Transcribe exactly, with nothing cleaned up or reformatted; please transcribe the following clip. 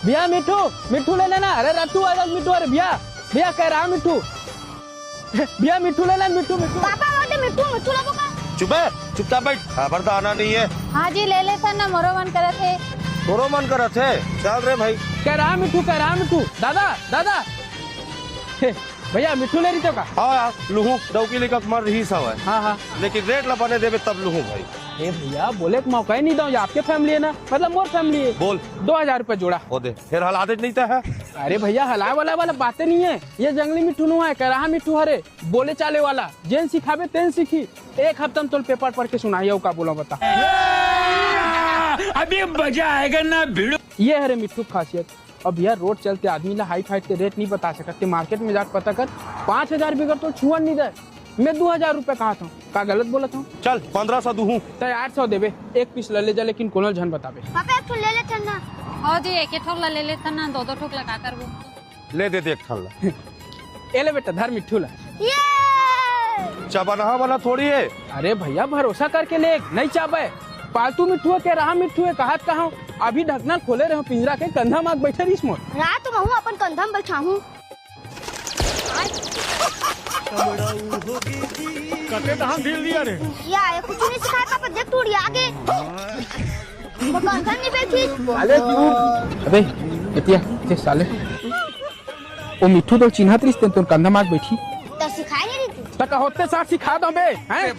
भैया मिट्ठू, मिट्ठू ले लेना। अरे रत्तू आ जा मिट्ठू, अरे भैया, भैया कह रहा मिट्ठू। भैया मिट्ठू ले लेना, मिट्ठू, मिट्ठू। पापा बोलते मिट्ठू, मिट्ठू लेबो का? चुप है, चुपचाप बैठ। खबर तो आना नहीं है। हाँ जी, ले लेथन ना, मोरो मन करत हे। तोरो मन करत हे? चल रे भाई। कह रहा मिट्ठू, कह रहा मिट्ठू। दादा, दादा। हे, भैया मिट्ठू ले रही तो का? हाँ यार, लूहूं, डौकी लेकर मर रही सब है। हाँ, हाँ। लेकिन रेट ला बने देबे तब लूहूं भाई। ए भैया, बोले के मौका ही नहीं दो, ये आपके फैमिली है ना, मतलब मोर फैमिली है। बोल। दो हजार रुपये जोड़ा। ओ दे, फिर हला दे नहीं तो है। अरे भैया, हलाए वाला वाला बातें नहीं है, ये जंगली मिट्ठू नु है, कह रहा मिट्ठू हरे, बोले चाले वाला, जेन सिखाबे तेन सीखी। एक हफ्ता में तोल पेपर पढ़ के सुनाई, अउ का बोला बता। अभी मजा आएगा ना भिड़ो। ये हरे मिट्ठू खासियत। अब यार, रोड चलते आदमी ला हाइट हाइट के रेट नहीं बता सकत, ते मार्केट में जाके पता कर। पाँच हजार बिगर तो छुअन नहीं दे। मैं दो हजार रुपये कहा था, का गलत बोला था? चल, पन्द्रह सौ दूहूं। तय आठ सौ देबे, एक पीस ले ले जा, लेकिन कोनो झन बताबे। पापा, एक ठो ले लेथन ना। हो जी, एक एक ठोक ला ले लेथन ना, दो दो ठोक ला का करबो? ले दे दे एक ठन ला। ए ले बेटा, धर मिट्ठू ला। ये चबनहा वाला थोड़ी है। अरे भैया, भरोसा करके ले, नहीं चाबे। पालतू मिट्ठू है, कह रहा मिट्ठू है, कहत कहा हूँ। अभी ढकना खोले रहे पिंजरा के, कंधा माग बैठे रहीस मोर। रात महू अपन कंधा में बैठा हूँ। कते तहां ढील दिया रे। या, ये कुछ नहीं सिखाया था, पर देख टूट गया आगे। वो कंधा नहीं बैठी। अरे तू, अबे, एतिया, ते साले। ओ मिट्ठू तो चिन्हत रिस तेन, तोर कंधा माग बैठी। तो सिखाए नहीं रही तू। त का होते साथ सिखा दो बे, हैं?